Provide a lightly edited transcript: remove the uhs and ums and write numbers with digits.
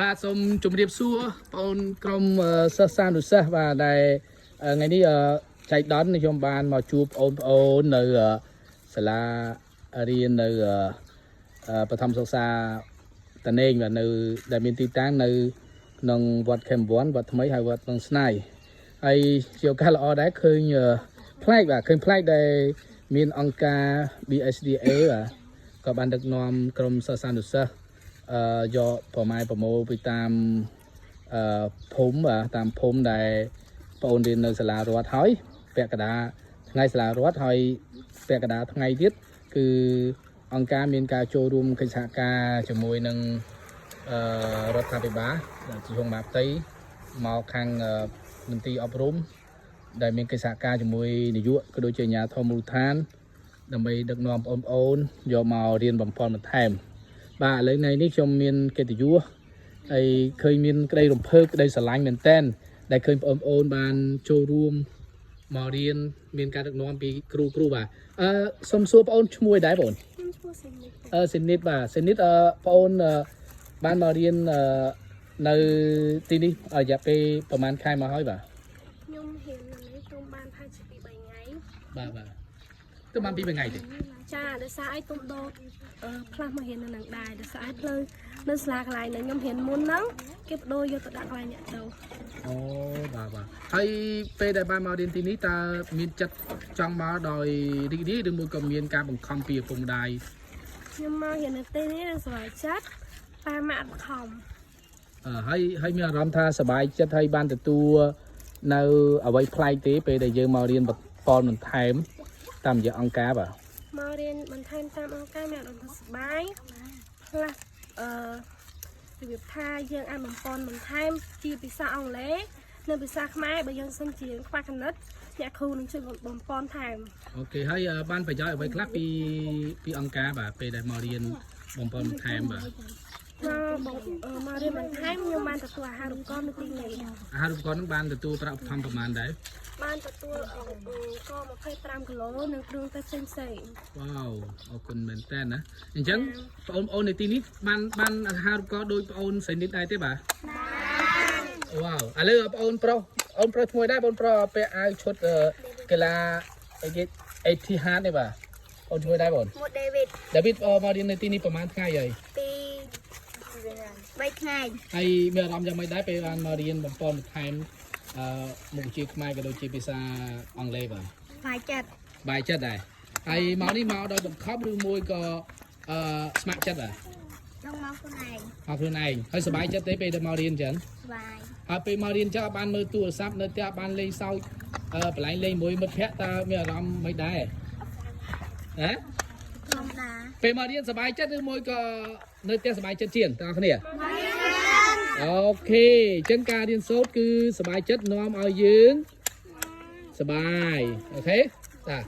បាទសូមជម្រាបសួរបងអូនក្រុមសិស្សានុសិស្សបាទដែលថ្ងៃនេះចៃដន្យខ្ញុំបានមកជួបបងប្អូននៅសាលារៀននៅបឋមសិក្សាតាណេងបាទនៅដែលមានទីតាំងនៅក្នុងវត្តខេមវ័នវត្តថ្មីហើយវត្តបឹងស្នៃហើយជាឱកាសល្អដែរឃើញប្លែកបាទឃើញប្លែកដែលមានអង្គការ BSDA បាទក៏បានដឹកនាំក្រុមសិស្សានុសិស្ស យកប្រម៉ែប្រមូលពីតាមអឺភូមិបាទតាមភូមិដែលបងអូនរៀននៅសាលារដ្ឋហើយពាក់កណ្ដាលថ្ងៃសាលារដ្ឋហើយពាក់កណ្ដាលថ្ងៃទៀតគឺអង្គការមានការចូលរួមកិច្ចសហការជាមួយនឹងរដ្ឋាភិបាលដែលជាហងមហាផ្ទៃមកខាងមន្ទីរអប់រំដែលមានកិច្ចសហការជាមួយនាយកក៏ដូចជាអាជ្ញាធរមូលដ្ឋាន ដើម្បីដឹកនាំបងប្អូនយកមករៀនបំពន់បន្ថែម បាទឥឡូវថ្ងៃនេះខ្ញុំមានកិត្តិយសហើយឃើញមានក្តីរំភើបក្តីស្រឡាញ់មែនតែនដែលឃើញបងប្អូនបានចូលរួមមករៀនមានការដឹកនាំពីគ្រូគ្រូបាទសូមសួរបងប្អូនឈ្មោះអីដែរបង ខ្ញុំឈ្មោះសេនិត សេនិតបាទសេនិតបងប្អូនបានមករៀននៅទីនេះរយៈពេលប្រហែលខែមកហើយបាទ ខ្ញុំរៀននៅនេះខ្ញុំបានប្រហែលជា2 3ថ្ងៃ បាទបាទទៅបានពីរថ្ងៃទេ ចាដោយសារអីទុំដូរផ្លាស់មករៀននៅនឹងដែរដោយសារអីផ្លូវនៅសាលាកន្លែងដែលខ្ញុំរៀនមុនហ្នឹងគេបដូរយកទៅដាក់កន្លែងអ្នកទៅ អូបាទបាទហើយពេលដែលបានមករៀនទីនេះតើមានចិត្តចង់មកដោយរីករាយឬមួយក៏មានការបង្ខំពីឪពុកម្ដាយ ខ្ញុំមករៀននៅទីនេះនឹងសប្បាយចិត្តប៉ាម៉ាក់បង្ខំ ហើយហើយមានអារម្មណ៍ថាសប្បាយចិត្តហើយបានទទួលនៅអ្វីប្លែកទេពេលដែលយើងមករៀនបន្តបន្ថែមតាមរយៈអង្គការបាទ មករៀនបន្ថែមតាមអង្គការមានអារម្មណ៍ថាសប្បាយផ្លាស់អឺរបៀបថាយើងអាចបំពន់បន្ថែមជាភាសាអង់គ្លេសនិងភាសាខ្មែរបើយើងសិនជាខ្វះគណិតអ្នកគ្រូនឹងជួយបំពន់ថែម OK ហើយបានប្រយោជន៍អ្វីខ្លះពីអង្គការបាទពេលដែលមករៀនបំពន់បន្ថែមបាទ មកបងមករៀនបន្ថែមខ្ញុំបានទទួលអាហារូបករណ៍នៅទីនេះ អាហារូបករណ៍នឹងបានទទួលប្រាក់ឧបត្ថម្ភប្រហែលដែរ បានទទួលអង្គ25គីឡូនិងគ្រឿងទៅផ្សេងផ្សេង វ៉ាវអរគុណមែនតើណាអញ្ចឹងបងប្អូននៅទីនេះបានអាហារូបករណ៍ដូចបងអូនស្រីនិតដែរទេបាទវ៉ាវឥឡូវបងអូនប្រុសអូនប្រុសឈ្មោះដែរបងប្រុសពាក់អាវឈុតកីឡាអីគេ Etihad នេះបាទអូនឈ្មោះដែរបង ឈ្មោះ David ដាវីតមករៀននៅទីនេះប្រហែលថ្ងៃហើយ ពី3ថ្ងៃ ហើយមានអារម្មណ៍យ៉ាងម៉េចដែរពេលបានមករៀនបំពន់បន្ថែមអឺមុខវិជ្ជាខ្មែរក៏ដូចជាភាសាអង់គ្លេសបាទ ស្បាយចិត្ត បាយចិត្តដែរហើយមកនេះមកដោយបង្ខំឬមួយក៏អឺស្ម័គ្រចិត្តបាទ ចង់មកខ្លួនឯង មកខ្លួនឯងហើយសប្បាយចិត្តទេពេលដែលមករៀនអញ្ចឹង ស្បាយ ហើយពេលមករៀនអញ្ចឹងអត់បានមើលទូរស័ព្ទនៅផ្ទះអត់បានលេងសើចបន្លែងលេងមួយមិត្តភ័ក្តិតើមានអារម្មណ៍មិនដែរហ៎ ធម្មតា ពេលមករៀនសប្បាយចិត្តឬមួយក៏នៅផ្ទះសប្បាយចិត្តជាងតើគ្នា OK អញ្ចឹងការរៀនសូត្រគឺសប្បាយចិត្តនាំឲ្យយើងសប្បាយ OK តា